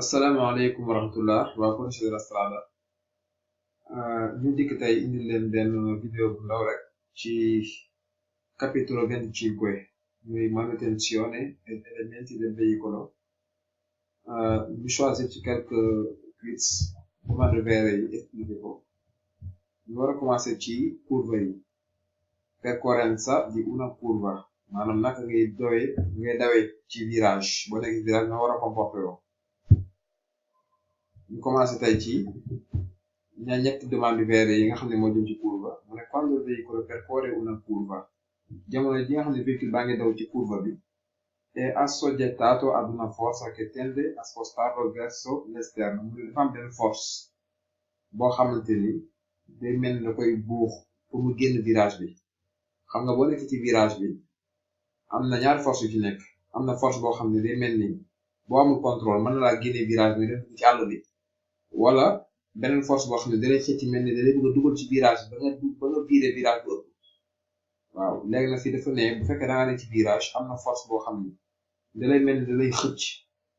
asalaamaaleykum wa rahmatullah waa Corniche de la Strada ñu dikk tey indi leen benn vidéo bu ndaw rek ci capitolo 25 muy manutenzione ed elementi del veicolo. Ñu choisir ci quelques quiz commande vere yi expliqué ko ñu war a commencé ci curva yi percorrenza di una curva maanaam naka ngay dawee ci virage boo nekk virage nga war a comporté yoo ñu commencé tey ci ñetti demande vere yi nga xam ne moo jëm ci curva mu ne quando il veicolo percorre una curva jamono ji nga xam ne véhicule baa ngi daw ci curva bi è assoggettato ad una forza che tende a spostarlo verso l'esterno mu ne dafa am benn force boo xamante ni day mel ni da koy buux pour mu génn virage bi xam nga boo nekk ci virage bi am na ñaari force yu ci nekk am na force boo xam ne day mel ni boo amul contrôle mën na laa génne virage bi def ci àll bi wala beneen force boo xam ne dalay xëcc mel ni dalay bëgg a dugal ci virage ba nga viré virage bu ëpp waaw léegi nag fii dafa ne bu fekkee da nga ne ci virage am na force boo xam ne dalay mel ni dalay xëcc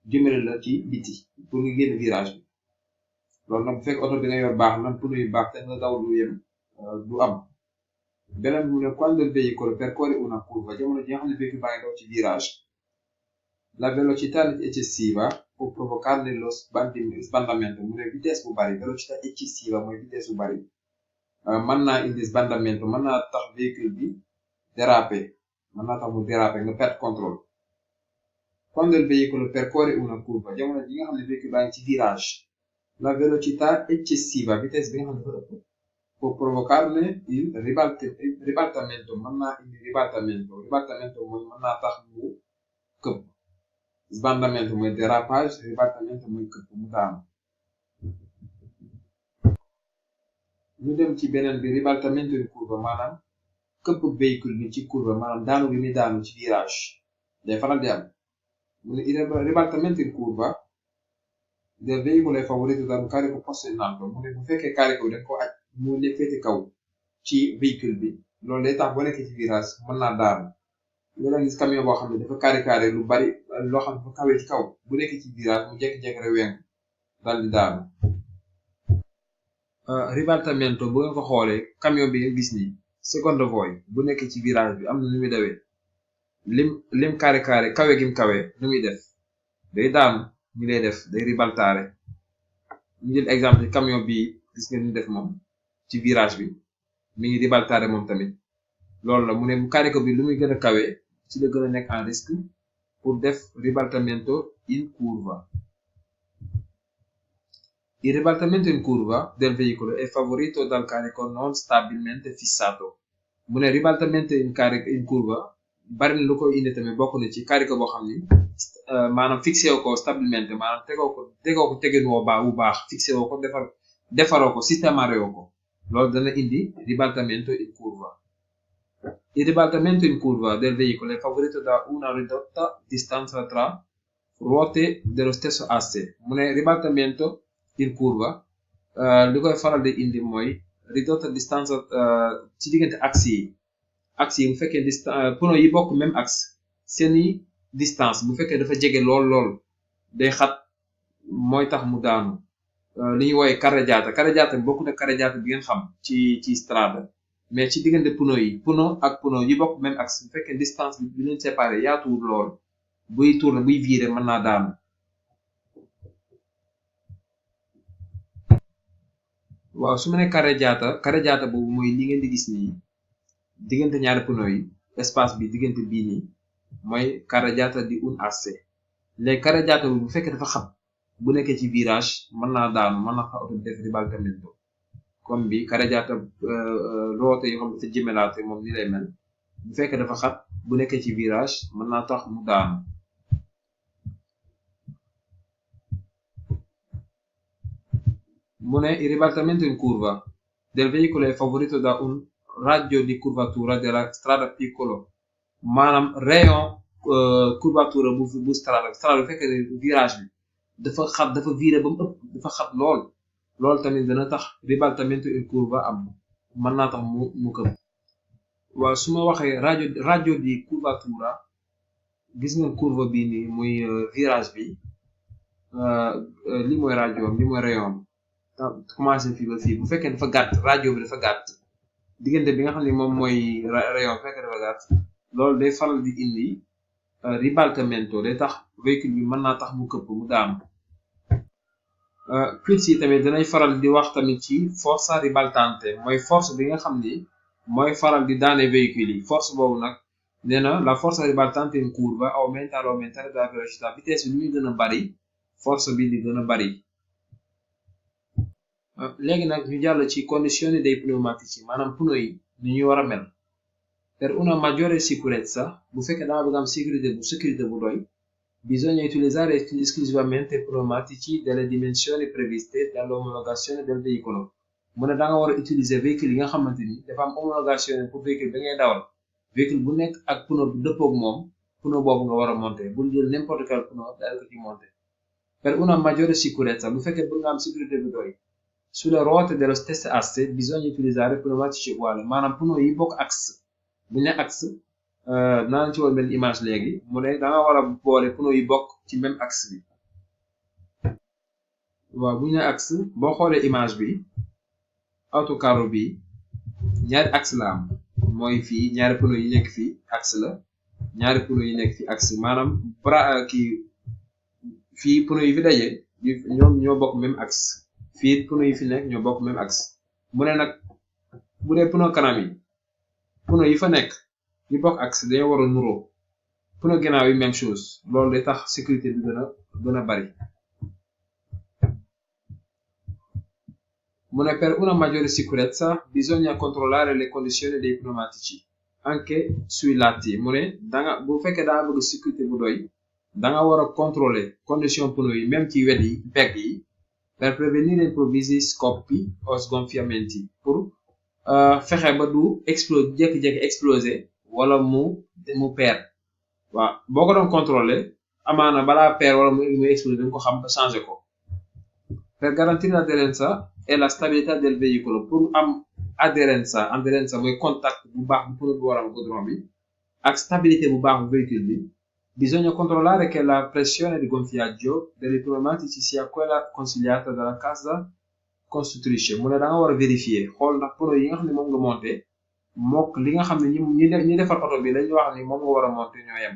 jëmale la ci biti pour nga génn virage bi loolu nag bu fekk oto bi nga yor baax na pneu yu baax te nga daw du yem du am beneen mu ne quando il veicolo percorre una curva jamono ji nga xam ne véhicule baa ngi daw ci virage la velocità eccessiva può provocarne lo sbandamento mu ne vitesse bu bari velocità eccessiva mooy vitesse bu bari mën naa indi sbandamento mën naa tax véhicule bi déraper mën naa tax mu déraper nga perdre contrôle quando il veicolo percorre una curva jamono ji nga xam ne véhicule baa ngi ci virage la velocità eccessiva vitesse bi nga xam ne dafa ëpp può provocarne il ribaltamento mën naa indi ribaltamento mooy mën naa tax mu këpp sbandamento mooy dérapage ribaltamento mooy këpp mu daanu ñu dem ci beneen bi ribaltamento in curva maanaam këpp véhicule bi ci curva maanaam daanu bi muy daanu ci virage day faral di am mu ne ribaltamento in curva del veicolo è favorito da un carico posto in alto mu ne bu fekkee carico bi dañ ko aj mu ne féete kaw ci véhicule bi loolu day tax boo nekkee ci virage mën naa daanu nga gis camion boo xam ne dafa carré lu bari loo xam ne dafa kawee ci kaw bu nekkee ci virage mu jékki-jékki rek weng dal di daanu ribaltamento bu nga ko xoolee camion bi nga gis nii seconde voie bu nekkee ci virage bi am na nu muy dawee lim carré kawe gim kawe nu muy def day daanu ñu lay def day ribaltare ñu jël exemple ci camion bi gis nga ni def moom ci virage bi mi ngi ribaltare moom tamit loolu la mu ne bu carré bi lu muy gën a kawe ci la gën a nekk en risque pour def ribaltamento in curva. Il ribaltamento in curva del veicolo è favorito dal carico non stabilmente fissato mu ne ribaltamento in curva bari na lu koy indi tamit bokk na ci carico boo xam ni maanaam fixé woo ko stabilmente maanaam tegoo ko tegin woo bu baax fixé woo ko defaroo ko systémare woo ko loolu dana indi ribaltamento in curva. Il ribaltamento in curva del veicolo è favorito da una ridotta distanza tra ruote dello stesso asse mu ne ribaltamento in curva li koy faral di indi mooy ridotta distanza ci diggante axe yi bu fekkee pneu yi bokk même axe seeni distance bu fekkee dafa jege lool day xat mooy tax mu daanu li ñuy woowe carreggiata bokku na carreggiata bi ngeen xam ci strada mais ci diggante pneu ak pneu yi bokk même axe bu fekkee distance bi leen séparé yaatuwul lool buy tourner buy virer mën naa daanu waaw su ma ne carreggiata boobu mooy li ngeen di gis nii diggante ñaari pneu yi espace bi diggante bii nii mooy carreggiata di un asse léegi carreggiata bi bu fekkee dafa xam bu nekkee ci virage mën naa daanu mën na oto def ribaltamento comme bi carreggiata ruote yoo xam dafa jëmelaate moom ni lay mel bu fekkee dafa xat bu nekkee ci virage mën naa tax mu daanu mu ne il ribaltamento in curva del veicolo è favorito da un raggio di curvatura della strada piccolo maanaam rayon curvatura bu strada bu fekkee virage bi dafa viré ba mu ëpp dafa xat lool tamit dana tax ribaltamento in curva am mën naa tax mu këpp waaw su ma waxee raggio di curvatura gis nga courbe bii nii muy virage bi li mooy rajo li mooy rayon bi commencé fii ba fii bu fekkee dafa gàtt rajo bi dafa gàtt diggante bi nga xam ne moom mooy rayon bu fekkee dafa gàtt loolu day faral di indi ribaltamento day tax véhicule bi mën naa tax mu këpp mu daanu quiz yi tamit danañ faral di wax tamit ci forza ribaltante mooy force bi nga xam ni mooy faral di daane véhicule yi force boobu nag nee na la forza ribaltante in curva aumenta all'aumentare della velocità vitesse bi muy gën a bari force bi di gën a bari léegi nag ñu jàll ci condizioni dei pneumatici maanaam pneu yi ni ñuy war a mel per una maggiore sicurezza bu fekkee danga bëgg am sécurité bu doy bisogna utilizzare esclusivamente pneumatici delle dimensioni previste dall'omologazione del veicolo mu ne da nga war a utiliser véhicule yi nga xamante ni dafa am homologation pour véhicule bi ngay dawal véhicule bu nekk ak pneu bu dëppoog moom pneu boobu nga war a monter bul jël n'importe quel pneu daal ko ci monter per una maggiore sicurezza bu fekkee bëgg nga am sécurité bu doy sulle ruote dello stesso asse bisogna utilizzare pneumatici uguali maanaam pneu yi bokk axe bu ñu ne axe naan ci woon benn image léegi mu ne da nga war a boole pneu yi bokk ci même axe bi waaw bu ñu ne axe boo xoolee image bi autocarro bi ñaari axe la am mooy fii ñaari pneu yi nekk fii axe la ñaari pneu yi nekk fii axe maanaam kii fii pneu yi fi daje ñoom ñoo bokk même axe fii pneu yi fi nekk ñoo bokk même axe mu ne nag bu dee pneu kanam yi pneu yi fa nekk ñu bokk axe dañoo war a nuroo pneu ginnaaw yi même chose loolu day tax sécurité bi gën a bari mu ne per una maggiore sicurezza bisogna controllare le condizioni dei pneumatici anche sui lati mu ne danga bu fekkee daa bëgg sécurité bu doy danga war a contrôler condition pneu yi même ci wet yi pegg yi per prevenire improvvisi scoppi o sgonfiamenti pour fexe ba du jékki-jékki exploser wala mu peer waaw boo ko doon contrôler amaana balaa peer wala mu exploser da nga ko xam ba changer ko per garantire l'adhérence et la stabilità del veicolo pour am adhérence mooy contact bu baax bu pneu bi war a am goudron bi ak stabilité bu baax bu véhicule bi bisogna controllare che la pressione di gonfiaggio dei pneumatici sia quella consigliata dalla casa costruttrice mu ne da nga war a vérifier xool ndax pneu yi nga xam ne moom nga monter mook li nga xam ne ñi defar oto bi dañuy wax ni moom nga war a monter ñoo yem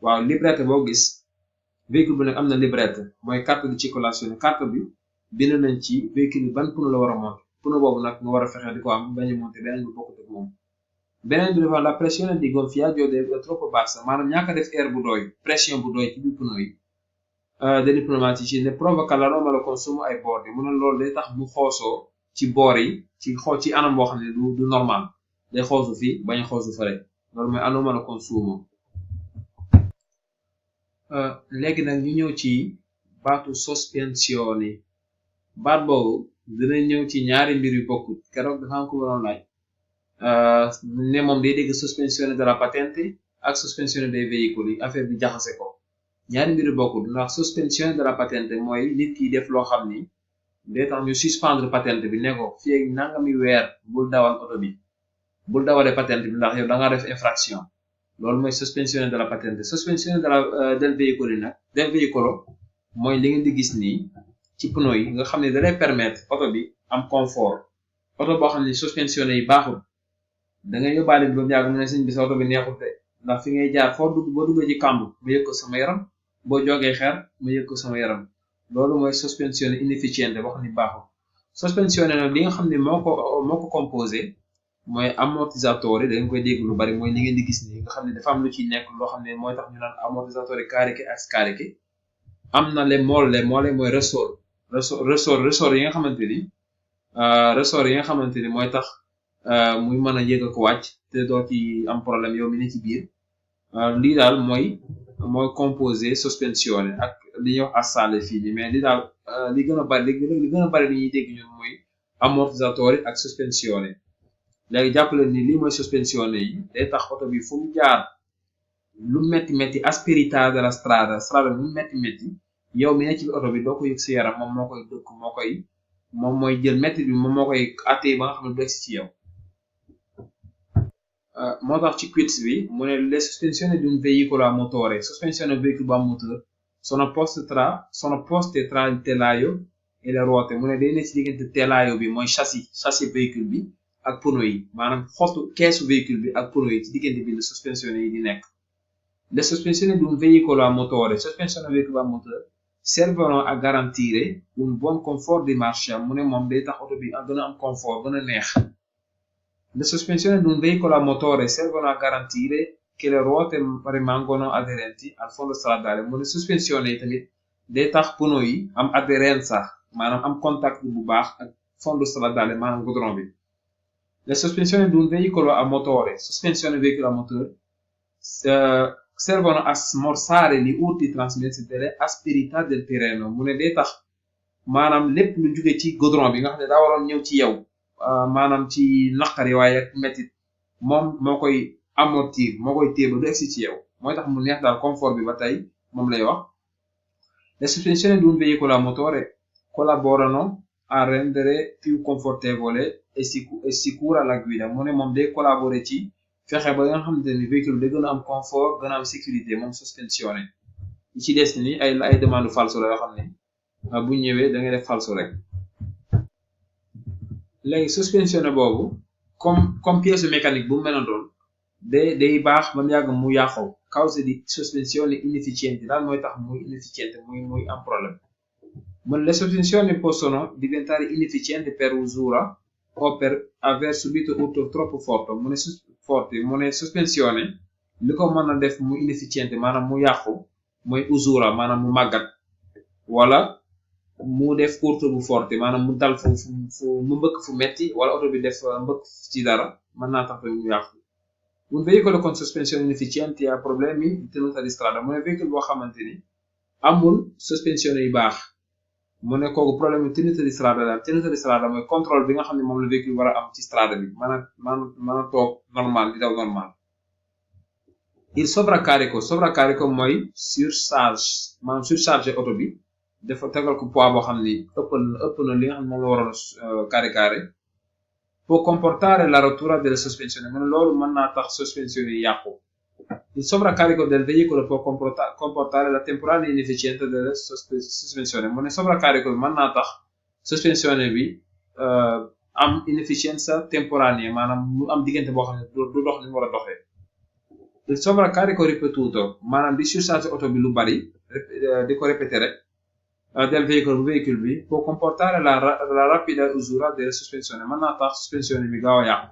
waaw librette boo gis véhicule bi nag am na librette mooy carte de circolazione carte bi bind nañ ci véhicule bi ban pneu la war a monter pneu boobu nag nga war a fexe di ko am bañ a monter beneen bu bokkut ak moom beneen bi dafa la pressione di gonfiaggio è troppo bassa maanaam ñàkk a def air bu doy pression bu doy ci biir pneu yi dei pneumatici ne provoca l'anomalo consumo ai bordi mu ne loolu day tax mu xoosoo ci boor yi ci anam boo xam ne du normal day xoosu fii bañ a xoosu fële loolu mooy anomalo consumo léegi nag ñu ñëw ci baatu sospensioni baat boobu dina ñëw ci ñaari mbir yu bokkut keroog dafa am ko waroon laaj ne moom day dégg sospensione della patente ak sospensione dei veicoli affaire bi jaxase ko ñaari mbir yu bokkut ndax sospensione della patente mooy nit ki def loo xam ni day tax ñu suspendre patente bi ne ko fii ak nangami weer bul dawal oto bi bul dawalee patente bi ndax yow da nga def infraction loolu mooy sospensione della patente sospensione del veicolo nag del veicolo mooy li ngeen di gis nii ci pneu yi nga xam ne da lay permettre oto bi am confort oto boo xam ne suspension yi baaxul da ngay yóbbaale bi ba mu yàgg mu ne sëñ bi sa oto bi neexul te ndax fi ngay jaar foo dugg boo duggee ci kàmb ma yëg ko sama yaram boo jógee xeer ma yëg ko sama yaram loolu mooy suspension inefficiente boo xam ne baaxul suspension nag li nga xam ne moo ko composé mooy amortissatore da nga koy dégg lu bari mooy li ngeen di gis nii nga xam ne dafa am lu ciy nekk loo xam ne mooy tax ñu naan amortissatore cariche ak scariche am na les molle mooy ressort yi nga xamante ni ressort yi nga xamante ni mooy tax muy mën a yéeg ak wàcc te doo ci am problème yow mi ne ci biir lii daal mooy composé sospensione ak li ñuy wax assale fii nii mais li daal li gën a bari li gën a bari li ñuy dégg ñun mooy ammortizzatori ak sospensione léegi jàppale ni lii mooy sospensione yi day tax oto bi fu mu jaar lu metti asperità della strada lu metti yow mi ne ci oto bi doo ko yëg si yaram moom moo koy dëkk moom mooy jël metti bi moom moo koy àttee ba nga xam ne du egsi ci yow moo tax ci quiz bi mu ne le sospensioni di un veicolo a motore sospensione veicolo bu am moteur sono poste tra il telaio et les ruote mu ne day ne ci diggante telaio bi mooy châssis véhicule bi ak pneu yi maanaam xottu keesu véhicule bi ak pneu yi ci diggante bi la sospensione yi di nekk. Le sospensioni di un veicolo a motore, sospensione veicolo a motore, servono a garantire un buon confort di marcia mu ne moom day tax oto bi gën a am confort gën a neex. Le sospensioni di un veicolo a motore servono a garantire che le ruote rimangono aderenti al fondo stradale mu ne sospensione yi tamit day tax pneu yi am adhérenza maanaam am contact bu baax ak fondo stradale maanaam goudron bi. Le sospensioni di un veicolo a motore, sospensione veicolo a motore, servono a smorzare gli urti trasmessi dalle asperità del terreno mu ne day tax maanaam lépp lu jóge ci goudron bi nga xam ne daa waroon ñëw ci yow maanaam ci naqari waaye ak mettit moom moo koy amortir moo koy téye ba du egsi ci yow mooy tax mu neex daal confort bi ba tey moom lay wax. Le sospensioni di un veicolo a motore collaborano a rendere più confortevole e sicura la guida mu ne moom day collaborer ci fexe ba nga xamante ni véhicule bi da gën a am confort gën a am sécurité moom sospensione yi ci des ni ay demande falso la yoo xam ne bu ñëwee da ngay def falso rek. léegi sospensione boobu comme pièce mécanique bu mu mel doon day baax ba mu yàgg mu yàqu cause di sospensioni inefficienti daal mooy tax muy inefficiente muy am problème. Le sospensioni possono diventare inefficienti per usura o per aver subito urto troppo forte mu ne sospensione li ko mën a def mu inefficiente maanaam mu yàqu mooy usura maanaam mu màggat wala mu def urto bu forte maanaam mu dal fu mu mbëkk fu metti wala oto bi def mbëkk ci dara mën naa tax mu yàqu. Un veicolo con sospensioni inefficienti ha problemi di tenuta di strada mu ne véhicule boo xamante ni amul sospensione yu baax mu ne kooku problème tenuta di strada daal tenuta di strada mooy contrôle bi nga xam ne moom la véhicule war a am ci strada bi mën a toog normal di daw normal. Il sovraccarico mooy surcharge maanaam surcharge oto bi dafa tegal ko poids boo xam ni ëpp na li nga xam ne moom la waroon a caricare può comportare la rottura delle sospensioni mu ne loolu mën naa tax sospensioni yi yàqu. Il sovraccarico del veicolo può comportare la temporanea inefficienza delle sospensioni mu ne sovraccarico bi mën naa tax sospensione bi am inefficienza temporanea maanaam mu am diggante boo xam ne du dox ni mu war a doxee. Il sovraccarico ripetuto maanaam di surcharge oto bi lu bari di ko ripetere del véhicule bi può comportare la rapida usura delle sospensioni mën naa tax sospensione bi gaaw a yàqu.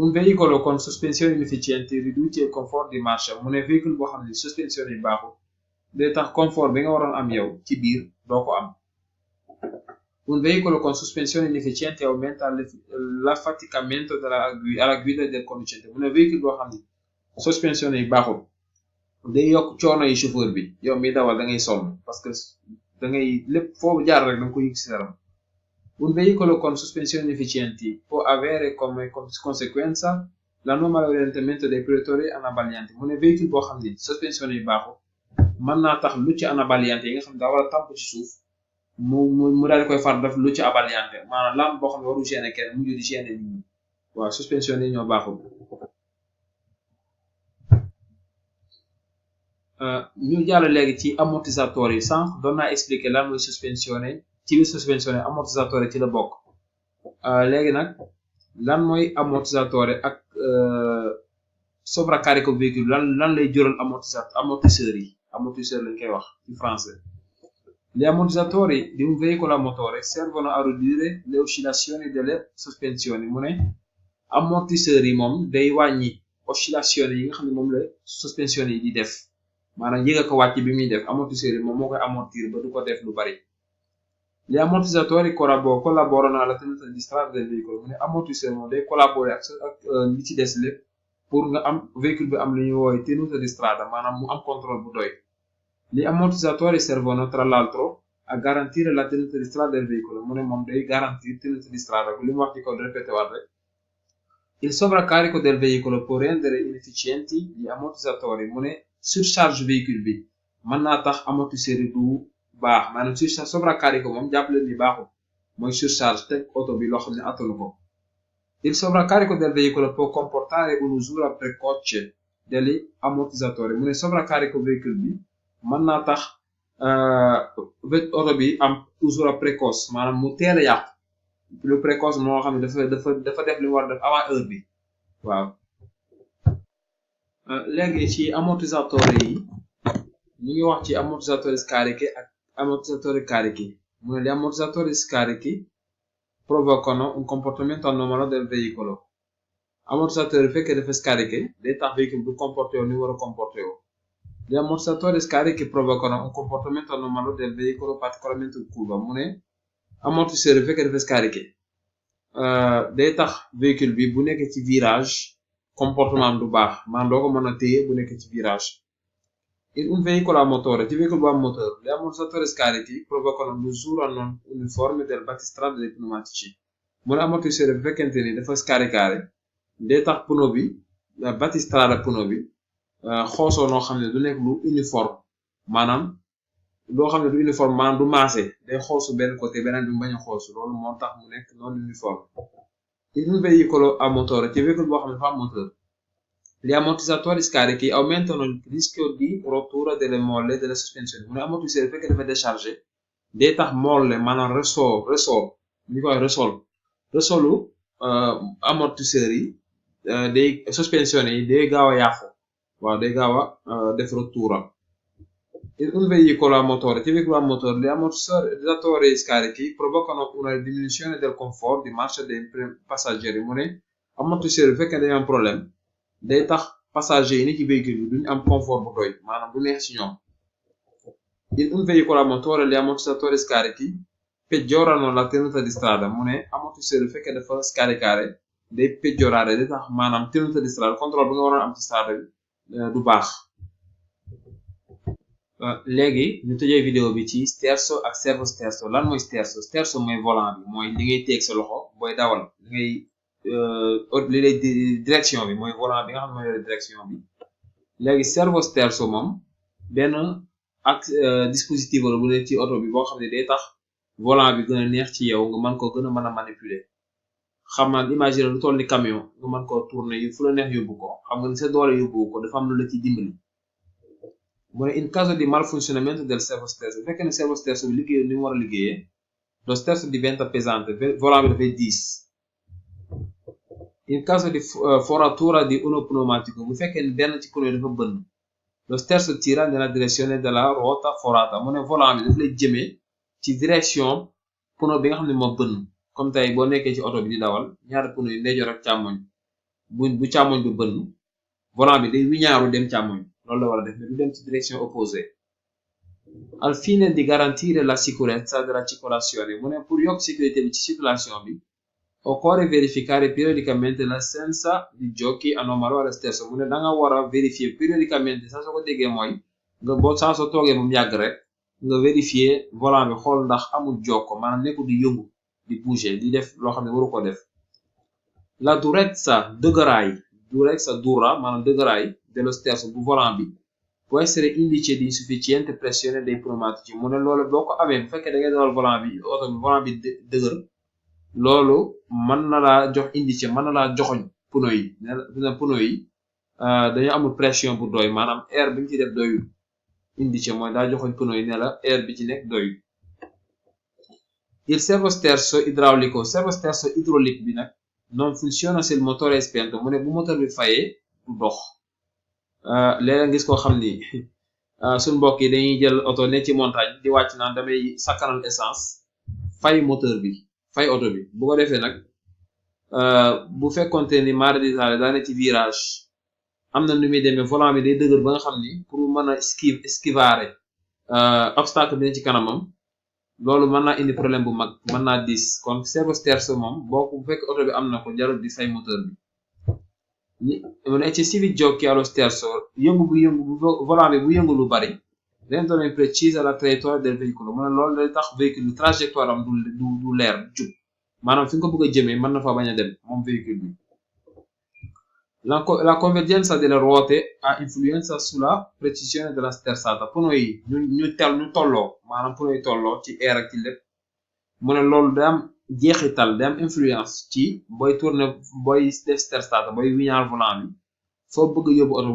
Un veicolo con sospensioni inefficienti riduce il confort di marcia mu ne véhicule boo xam ne sospensione yi baaxul day tax confort bi nga waroon am yow ci biir doo ko am. Un veicolo con sospensioni inefficienti aumenta l'affaticamento alla guida del conducente mu ne véhicule boo xam ne sospensione yi baaxul day yokk coono yi chauffeur bi yow mi dawal da ngay sonn parce que da ngay lépp foofu jaar rek da nga ko yëg si yaram. Un veicolo con sospensioni inefficienti può avere come conseguenza l'anomalo orientamento dei proiettori anabbaglianti mu ne véhicule boo xam ne sospensione yi baaxul mën naa tax lucce anabbagliante yi nga xam ne daa war a tàmp ci suuf mu daal di koy far def lucce abbagliante maanaam lampe boo xam ne waru gêner kenn mujj di gêner nit ñi waaw sospensione yi ñoo baaxul. ñu jàll léegi ci ammortizzatori yi sànq doon naa expliquer lan mooy sospensione ci biir sospensione ammortizzatore ci la bokk léegi nag lan mooy ammortizzatore ak sovraccarico véhicule lan lay jural ammortisseur lañ koy wax ci français. Gli ammortizzatori di un veicolo a motore servono a ridurre le oscillazioni delle sospensioni mu ne ammortisseur yi moom day wàññi oscillazioni yi nga xam ne moom la sospensioni yi di def maanaam yéeg ko wàcc bi muy def ammortisseur yi moom moo koy amortir ba du ko def lu bari. Gli ammortizzatori collaborano alla tenuta di strada del veicolo mu ne ammortisseur moom day collaborer ak li ci des lépp pour nga am véhicule bi am lu ñuy woowee tenuta di strada maanaam mu am contrôle bu doy. Gli ammortizzatori servono tra l'altro a garantire la tenuta di strada del veicolo mu ne moom day garantir tenuta di strada li mu wax ci kaw répété waat rek. Il sovraccarico del veicolo può rendere inefficienti gli ammortizzatori mu ne surcharge véhicule bi mën naa tax ammortisseur yi du baax maanaam sovraccarico moom jàppale ni baaxul mooy surcharge teg oto bi loo xam ne attanu ko. Il sovraccarico del veicolo può comportare un'usura precoce degli ammortizzatori mu ne sovraccarico véhicule bi mën naa tax oto bi am toujours précoce maanaam mu teel a yàqu lu précoce moo xam ne dafa def li mu war a def avant heure bi waaw. léegi ci amortisseur yi ñu ngi wax ci ammortizzatori scarichi ak ammortizzatori carichi mu ne gli ammortizzatori scarichi provocano un comportamento anomalo del veicolo. Ammortizzatori bu fekkee dafa scariché day tax véhicule du comporté wu ni war a comporté wu. Gli ammortizzatori scarichi provocano un comportamento anomalo del veicolo particolarmente in curva mu ne amortisseur bu fekkee dafa scariché day tax véhicule bi bu nekkee ci virage comportement du baax maanaam doo ko mën a téye bu nekkee ci virage. In un veicolo a motore, ci véhicule bu am moteur, gli ammortizzatori scarichi provocano l'usura non uniforme del battistrada dei pneumatici. mu ne amortisseur bu fekkente ni dafa scaricare day tax pneu bi battistrada pneu bi xoosoo noo xam ne du nekk lu uniforme maanaam loo xam ne du uniforme maanaam du maase day xoosu benn côté beneen bi mu bañ a xoosu loolu moo tax mu nekk non uniforme. In un veicolo a motore, ci véhicule boo xam ne dafa am moteur. Gli ammortizzatori scarichi aumentano il rischio di rottura delle molle delle sospensioni mu ne ammortisseur bu fekkee dafa déchargé day tax molle maanaam ñu koy resolu amortisseur yi day suspension yi day gaaw a yàqu waaw day gaaw a def rottura. In un veicolo a motore ci véhicule a motore gli ammortizzatori scarichi provocano una diminuzione del comfort di marcia dei passeggeri mu ne ammortisseur bu fekkee dañu am problème day tax passager yi ni ci véhicule bi duñu am confort bu doy maanaam du neex ci ñoom. In un veicolo a motore gli ammortizzatori scarichi peggiorano la tenuta di strada mu ne ammortisseur bu fekkee dafa scaricare day peggiorare day tax maanaam tenuta di strada contrôle bi nga waroon am ci strada bi du baax. léegi ñu tëjee vidéo bi ci sterzo ak servo sterzo lan mooy sterzo mooy volant bi mooy li ngay teeg sa loxo booy dawal li lay direction bi mooy volant bi nga xam ne mooy yore direction bi. léegi servo sterzo moom benn ak dispositif la bu ne ci oto bi boo xam ne day tax volant bi gën a neex ci yow nga mën ko gën a mën a manipuler xam nga imaginer lu toll ni camion nga mën koo tourner yu fu la neex yóbbu ko xam nga ni sa doole yóbbu ko dafa am lu la ci dimbali. mu ne in caso di malfunzionamento del servo sterzo bu fekkee ne servo sterzo bi liggéey ni mu war a liggéeyee lo sterzo diventa pesante volant bi dafay diis. in caso di foratura di uno pneumatico bu fekkee ne benn ci pneu dafa bënn lo sterzo tira nella direzione della ruota forata mu ne volant bi daf lay jëmee ci direction pneu bi nga xam ne moo bënn comme tey boo nekkee ci oto bi di dawal ñaari pneu yi ndeyjoor ak càmmoñ bu càmmoñ bu bënn volant bi day wiñaaru dem càmmoñ loolu la war a def mais du dem ci direction opposée. Al fine di garantire la sicurezza della circolazione mu ne pour yokk sécurité bi ci circulation bi occorre verificare periodicamente l'assenza di giochi anomalo allo stesso mu ne da nga war a vérifier periodicamente saa soo ko déggee mooy nga boo saa soo toogee ba mu yàgg rek nga vérifier volant bi xool ndax amul jokko maanaam nekkul di yëngu di bouger di def loo xam ne waru ko def. La durezza dura maanaam dëgëraay dello stesso bu volant bi può essere indice di insufficiente pressione dei pneumatici mu ne loolu boo ko amee bu fekkee da ngay dawal volant bi dëgër loolu mën na laa jox indice mën na laa joxoñ pneu yi dañu amul pression bu doy maanaam air bi ñu ci def doyul indice mooy daa joxoñ pneu yi ne la air bi ci nekk doyul. Il servo sterzo idraulique bi nag non funziona se il motore è spento mu ne bu moteur bi fayee du dox. léeg-léeg gis koo xam ni suñ mbokk yi dañuy jël oto ne ci montagne di wàcc naan damay sakkanal essence fay moteur bi fay oto bi bu ko defee nag bu fekkonte ni mara di taale daa ne ci virage am na nu muy demee volant bi day dëgër ba nga xam ni pour mën a esquivare obstacle bi ne ci kanamam loolu mën naa indi problème bu mag mën naa diis kon servo sterzo moom bu fekk oto bi am na ko jarul di fay moteur bi. eccessivi giochi allo sterzo volant bi bu yëngu lu bari rendono imprecisa la traiettoria del veicolo mu ne loolu day tax véhicule bi trajectoire am du leer jub maanaam fi nga ko bëgg a jëmee mën na fa bañ a dem moom véhicule bi. La convergenza delle ruote ha influenza sulla precisione della sterzata pneu yi ñu tolloo maanaam pneu yi tolloo ci air ak ci lépp mu ne loolu day am jeexital day am influence ci booy tourner booy def sterzata booy wiñaar volant bi foo bëgg yóbbu oto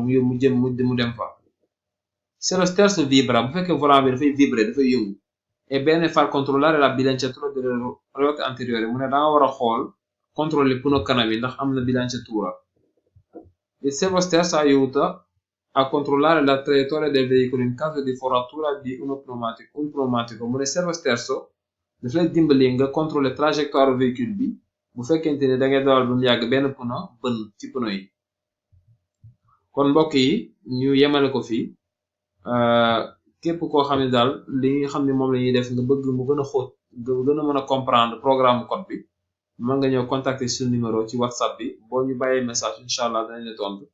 mu dem fa. se lo sterzo vibra bu fekkee volant bi dafay vibrer dafay yëngu è bene far controllare la bilanciatura delle ruote anteriori mu ne danga war a xool contrôler pneu kanam yi ndax am na bilanciatura. Il servo sterzo aiuta a controllare la traiettoria del veicolo in caso di foratura di un pneumatico mu ne servo sterzo daf lay dimbali nga contrôler trajectoire véhicule bi bu fekkente ni da ngay dawal ba mu yàgg benn pneu bënn ci pneu yi. kon mbokk yi ñu yemale ko fii képp koo xam ne daal li nga xam ne moom la ñuy def nga bëgg mu gën a xóot nga gën a mën a comprendre programme code bi mën nga ñëw contacter suñu numéro ci WhatsApp bi boo ñu bàyyee message incha allah danañ la tontu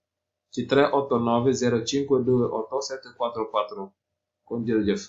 ci 389 052 8744 kon jërëjëf.